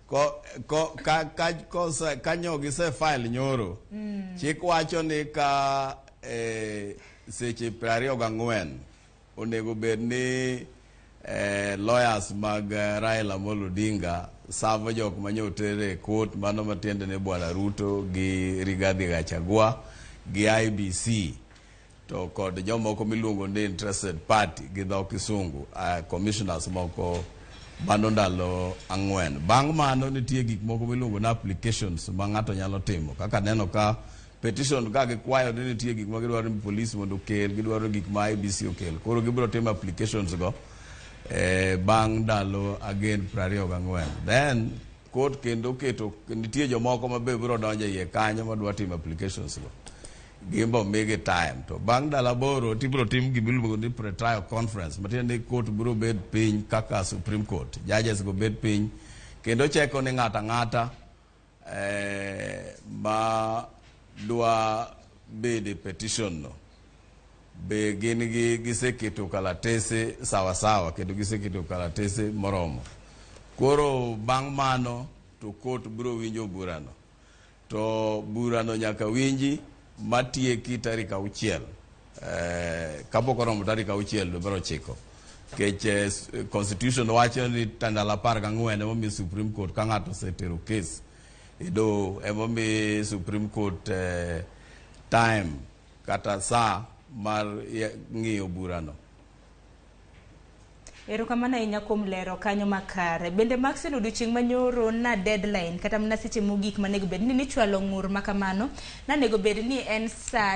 Ko, ko, ka, ka, kose, ka nyo gise file nyoro chik wacho ni ka seche 24 onego bed ni lawyers mag Raila Amolo Odinga savo jok manyo otere e court, mano matiende ni Bwana Ruto gi Rigathi Gachagua gi IEBC to kod jomoko miluongo ni interested party gi dho kisungu, commissioners moko, mano ndalo 4. Bang' mano nitie gik moko miluongo ni applications ma ng'ato nyalo timo, kaka neno ka petition ka gikwayo ni nitie gik ma gidwaro ni police mondo okel, gidwaro gik ma IEBC okel. Koro gibiro timo applications go bang' ndalo again 24. Then court kendo keto nitie jomoko ma be biro donjo e iye kanyo madwa timo applications go, gin bo migi time. To bang' ndalo 8 tibiro tim gimiluongo ni pre-trial conference, matiende ni court biro bet piny kaka Supreme Court judges go bet piny kendo cheko ni ng'ato ang'ata ma dwa bedo e petition no be gin gi giseketo kalatese sawa sawa kendo giseketo kalatese moromo. Koro bang' mano to court biro winjo burano, to burano nyaka winji matieki tarik 6, kapok oromo tarik 6 dwe mar 9, nikech constitution wacho ni ndalo 14 emomiyo Supreme Court, ka ng'ato osetero case e doho, emomi Supreme Court time kata saa mar ng'iyo burano. Erokamano ahinya kuom lero kanyo makare. Bende Maxwell, odiochieng' manyoro na deadline kata mana seche mogik manego bed ni nichwalo ng'ur makamano nanego bed ni en saa